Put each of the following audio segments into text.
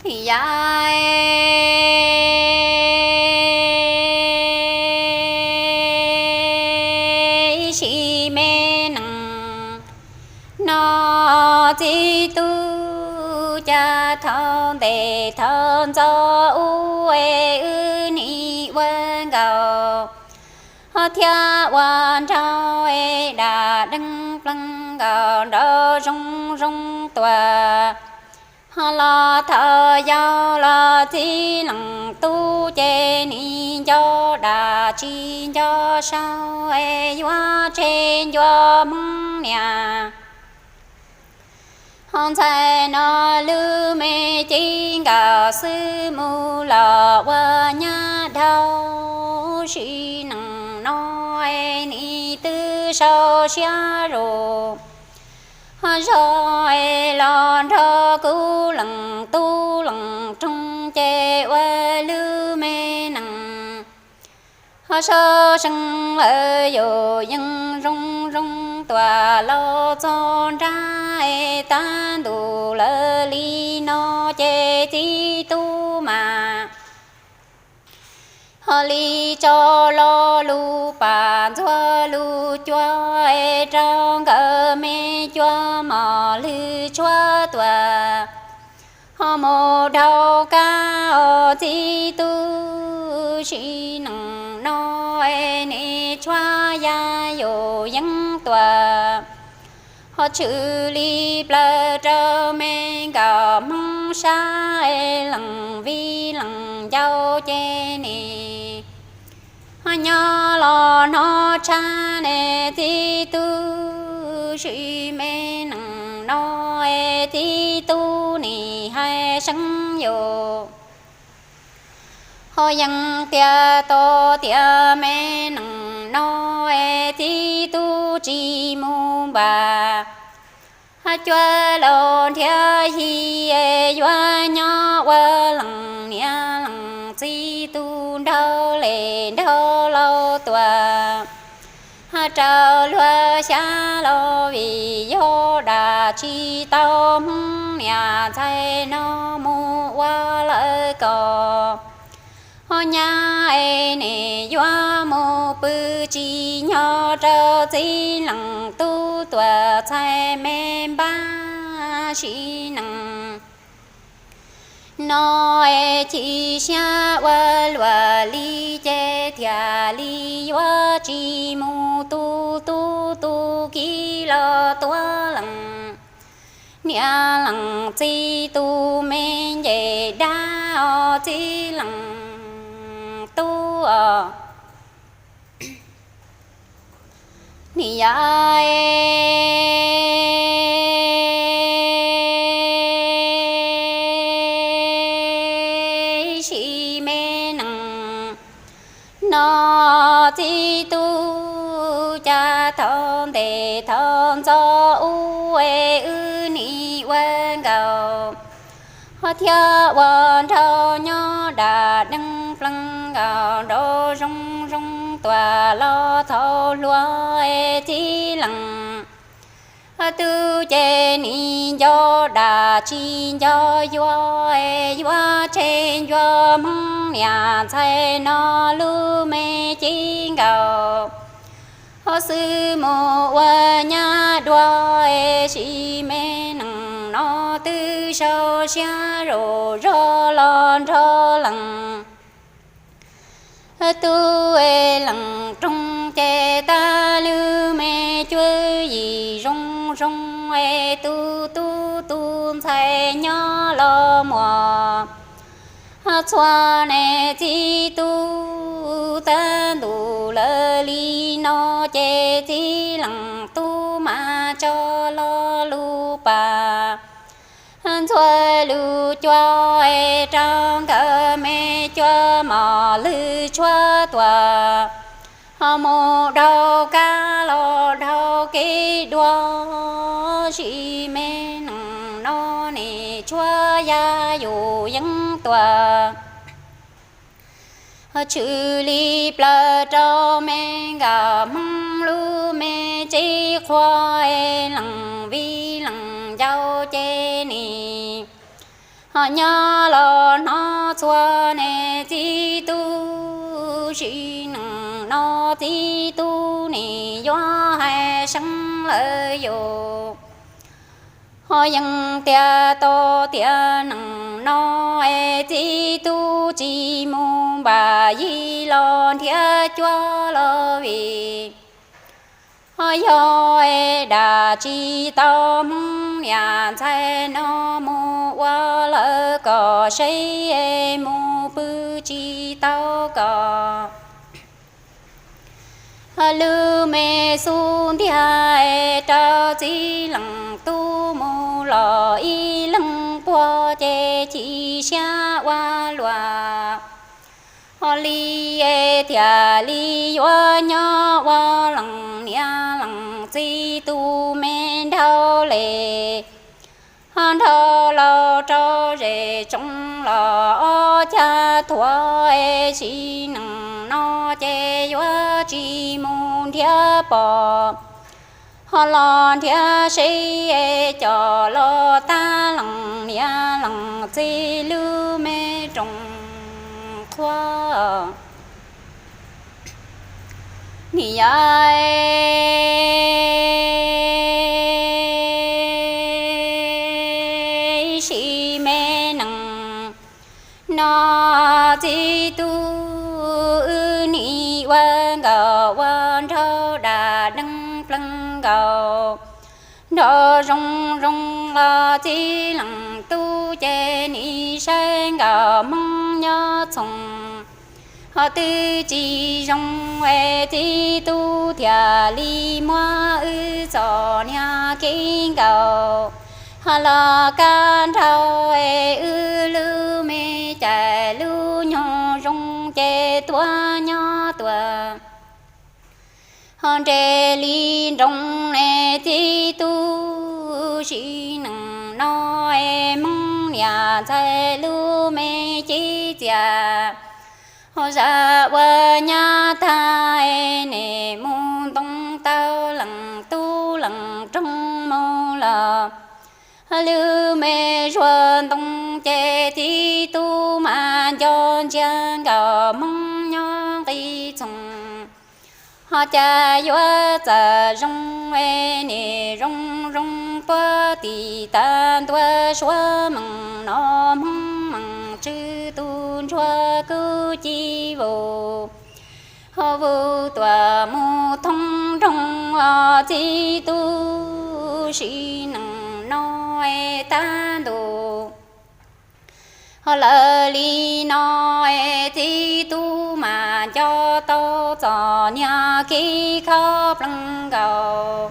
Yam ib sim me nees no, txiv tub cas thaum ntev thaum ntxov ub es wb nim ua nkaus, ho thiab ua nraug es dam deej pleev nkaus nraug zoo zoo tuaj. Ho los thaum yau los txiv leej tub ces nim nco dam tsis nco sau es yuav tseg ncua Hmoob niam. Ho ntxhais no lub me cev nkaus xwb mus los ua nyab dhau, sim neej no es nim twb sau siab zus. Ho zog es los nrog kuv leej tub leej roog ces ua lub me nees. Ho sau seej lawm yus yeej zoo zoo tuaj los txog nrab es tab ntus lawm li no ces txiv tub mas ho li tso lo lus pam ntxuag lus cua es rau nkawd me cua mos lwg tshuab tuaj. Ho mus dhau kab os txiv tub, sim neej no es nim tshuab ya yus yeej tuaj. Ho tshwm li plaws rau me nkauj Hmoob sab es leej vij leej ncaus ces nim ho nyob los hnov tshaj ne txiv tub, sim me neej no es txiv tub nim hais seeb yus. Ho yeej tias tau tias me neej no es txiv tub tsis mus npam, hab cua laus nrhiav yig es yuav nyob ua leej niam leej txiv tub nraug li nraug laus tuaj. Hab rau luag xyab los vim yog dam tsis tau Hmoob niam ntxhais no mus ua lawv kaus. Ho nyab es nim yuav mus pw tsim nyog rau txiv leej tub tuaj txhais me npab sim neej no es chim siab ua luaj li ces thiaj li yuav tsis mus tu tub tu kiv los tuav leej niam leej txiv tub me nce dab os txiv leej tub os. Nim yog ib sim me neej no, txiv tub cas thaum ntev thaum ntxov ub es wb nim ua nkaus, ho thiab ua nraug nyob dam deej pleev nkaus nraug zoo zoo tuaj los thaum hluas es txiv leej tub ces nim nco dam tsis nco yuav, yuav tseg ncua Hmoob niam ntxhais no lub me cev nkaus. Ho xwb mus ua nyab dua es sim me neej no twb sau siab zus zog los nrog leej tub es leej roog ces tab lub me cuab yim zoo zoo es tu tub tu ntxhais nyob los muaj txhua ne txiv tub. Tab ntus lawm li no ces txiv leej tub mas tso lo lus pam ntxuag lus cua es rau nkawd me cua mos lwg tshuab tuaj. Ho mus dhau kab los dhau kev dua, sim me neej no nim tshuab ya yus yeej tuaj. Ho tshwm li plaws rau me nkauj Hmoob lub me tsev qhua es leej vij leej ncaus ces nim Nyob los hnov txhua ne txiv tub, sim neej no txiv tub nim yuav hais seeb lawm yus. Ho yeej tias tau tias neej no es txiv tub tsis mus npam yig los nrhiav cuab los vim. Ho yog es dam tsis tau Hmoob niam ntxhais no mus ua lawm kom seb es mus pw tsis tau kom. Lub me xub ntiag es rau txiv leej tub mus los ib leeg puag ces chim siab ua luaj. Ho li es thiaj li yuav nyob ua leej niam leej txiv tus me nrhau li. Ho nrhau laus rau zej tsoom los ob cag thuav es sim neej no ces yuav tsis mus nrhiav pom. Ho los nrhiav seb es coj los tag leej niam leej txiv lub me rooj qhuav. Nim yog ib sim me neej no txiv tub wb nim ua nkaus ua nraug dam deeb pleev nkaus. Nrog zoo zoo los txiv leej tub ces nim saib nkaus Hmoob nyob txhoov. Ho twb tsis zoo es txiv tub thiaj li muab wb txom niag kev nkaus. Ho los kab nrhau es wb lub me cai lub nyoog zoo ces tuaj nyob tuaj. Ho nres li nroos ne txiv tub, sim neej no es Hmoob niam ntxhais lub me cev txias. Ho zam ua nyab tag es nim mus ntoo tau leej tub leej roog mus los. Lub me zuag ntoo ces txiv tub mas nco ntsia nkaus Hmoob nyob nqis txhoov. Ho cas yuav txawm zoo es nim zoo zoo puag tim tag ntua suav meej no Hmoob meej tswv tus ntsuag kuj ci vus. Ho vus tuam mus thoob nroog os txiv tub, sim neej no es tag ntu. Ho lawv li no es txiv tub mas nco tau txom nyog kev khob pleev nkaus.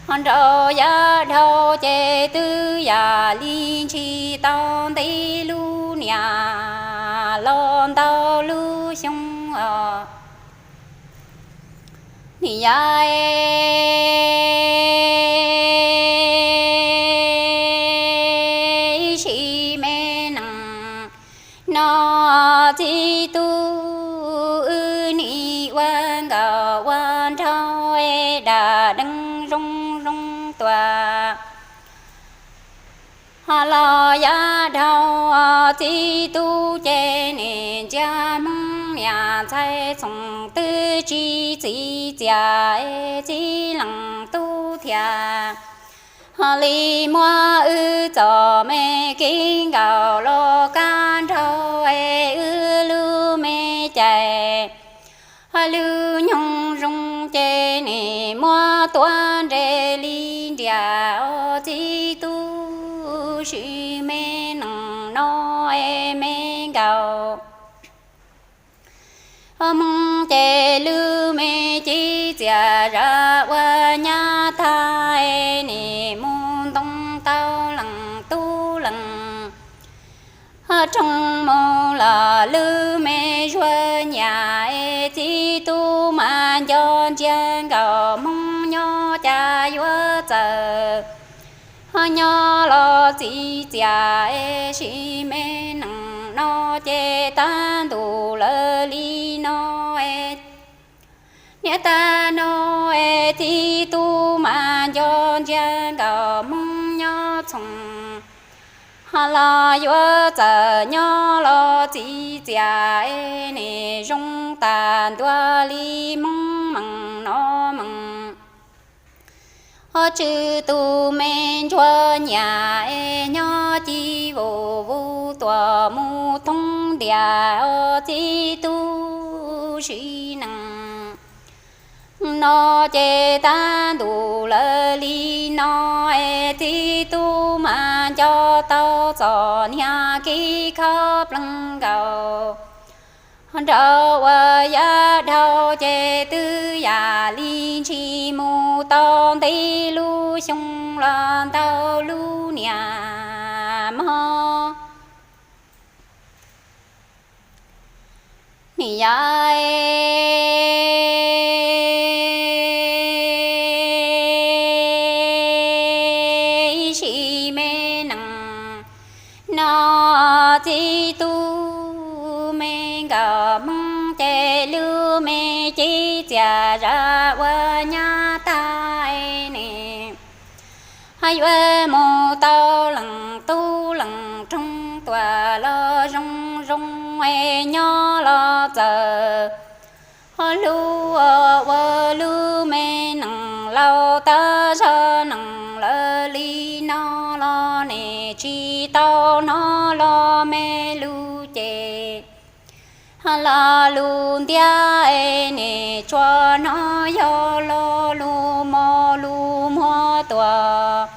Ho nraug yav dhau ces twb yam li ntshis tau ntev lub niam los ntau lub xyoo os. Nim yog ib sim me neej no txiv tub wb nim ua nkaus ua nraug dam deeb zoo zoo tuaj. Ho los yav dhau txiv tub ces nim ntsia Hmoob niam ntxhais txhoov twb tsis txiv txias es txiv leej tub thiaj ho li muab wb txom me kev nkaus los kab nraug es wb lub me cai. Lub nyoog zoo ces nim muab tuav nres li nriam os txiv tub, sim me neej no es me nkaus. Hmoob ces lub me cev txias zam ua nyab tag es nim mus ntoo tau leej tub leej roog mus los lub me zuag nyiam es txiv tub mas nco ntsia nkaus Hmoob nyob cas yuav txawm ho nyob los txiv txias es sim me neej no ces tag ntu lawm li no es. Niaj tag no es txiv tub mas nco ntsia nkaus Hmoob nyob txhoov. Los yuav txawm nyob los txiv txiam es nim zoo tas ntua li Hmoob mees no mees. Ho tswv tus me ntsuag nyiam es nyob ci vus vus tuam mus thoob ntias os txiv tub sim neej. No ces tab ntus lawm li no es txiv tub mas nco tau txom nyem kev kho plees nkaus. Nrog ua yav dhau ces twb yam li ntshis mus tau ntev lub xyoo los ntau lub niam hmo. Nim yav ib sim me nees no txiv tub me nkawd Hmoob ces lub me cev txias zam ua nyab tag ne. Yuav mus tau leej tub leej roog tuam los zoo zoo es nyob los txawm ho hlub ua lub me nees laus tab zog nees lawm li no los nim tsis tau hnov los me lus ces los lus ntiab es nim tsuas hnov yog los lus mos lus muag tuam.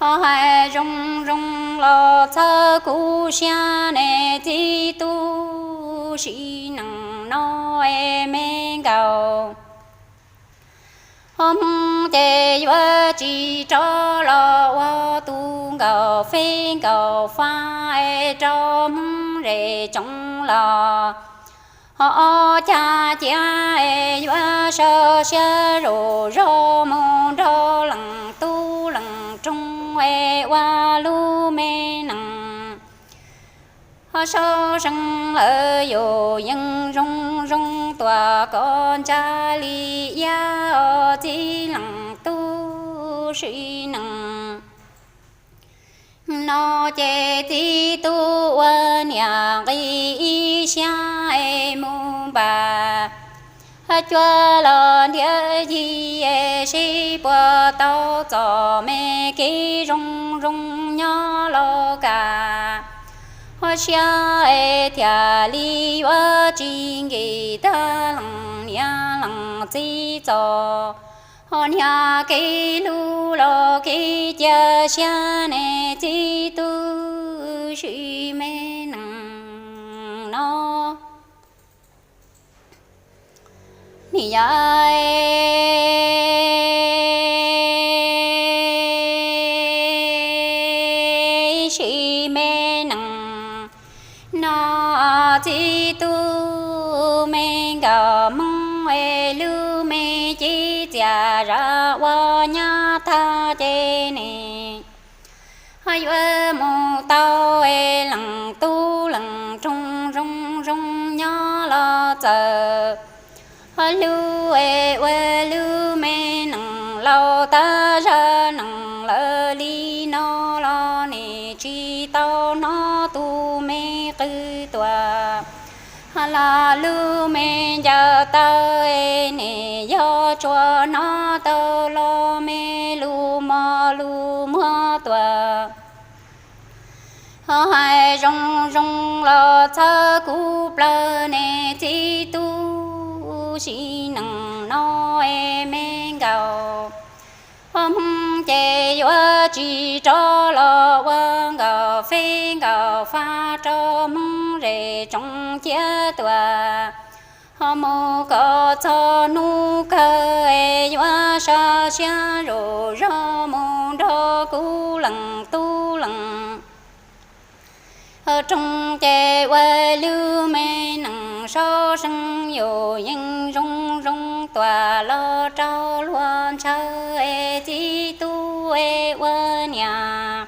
Ho hais zoo zoo los txhawb kuv siab ne txiv tub sim neej no es me nkauj. Ho Hmoob ces yuav tsis rov los ua tus nkauj feb nkauj fab es rau Hmoob zej tsoom los. Ho ob cag ciav es yuav sawv siab zom zog mus nrog leej tub leej roog es ua lub me nees. Ho sau seej lawm yus yeej zoo zoo tuam kom ntsa li iab os txiv leej tub sim neej. No ces txiv tub ua niam nqis ib siab es mus npam cuab los ntiav yig es seb puas tau txom me kev zoo zoo nyob los kam. Ho siab es thiaj li yuav tsis nkim tag leej niam leej txiv txoj. Ho niag kev hlub los kev cia siab ne txiv tub sim me neej no. Nim yav sim me neej no txiv tub me nkauj Hmoob es lub me cev txias zam ua nyab tag ces ne. Ho yuav mus tau es leej tub leej roog zoo zoo nyob los txawm. Ho hlub es ua lub me neej laus tab zag neej lawm li no los nim tsis tau hnov tus me qw tuam. Ho los lub me ncaws taw es nim yog tsuas hnov tau los me lus mos lus muag tuam. Ho hais zoo zoo los txhawb kuv plawg ne txiv tub sim neej no es me nkauj. Ho Hmoob ces yuav tsis rov los ua nkauj feb nkauj fab rau Hmoob zej tsoom ciav tuam. Ho mus kom txog hnub kawg es yuav sawv siab zom zog mus nrog kuv leej tub leej roog ces ua lub me neej sau seej yus yeej zoo zoo tuam los rau luag ntshaw es txiv tub es ua niam.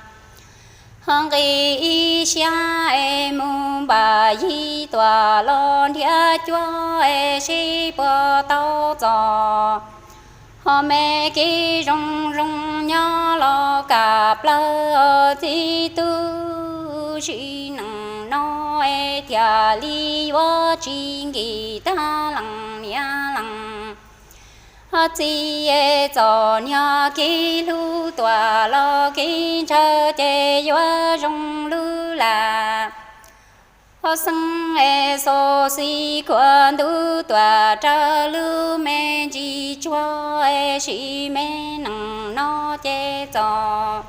Ho nqis ib siab es mus npam yig tuam los nrhiav cuab es seb puas tau txom. Ho me kev zoo zoo nyob los kam plawg txiv tub lub sim neej no es thiaj li yuav tsis nkim tag leej niam leej txiv es txom nyog kev hlub tuaj los kev ntshaw ces yuav zoo lub lam. Ho xeeb es xo xi khuam ntuv tuaj raws lub me ntsis tsuag es sim me neej no ces txom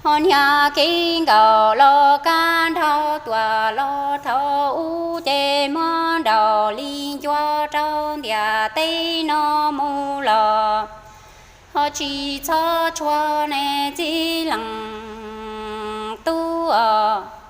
ho nyog kev nkaum los kab nrhau tuaj los thaum ub ces muab nraum li ncua rau ntiaj teb no mus los ho tsis txhob tshuav nej txiv leej tub os.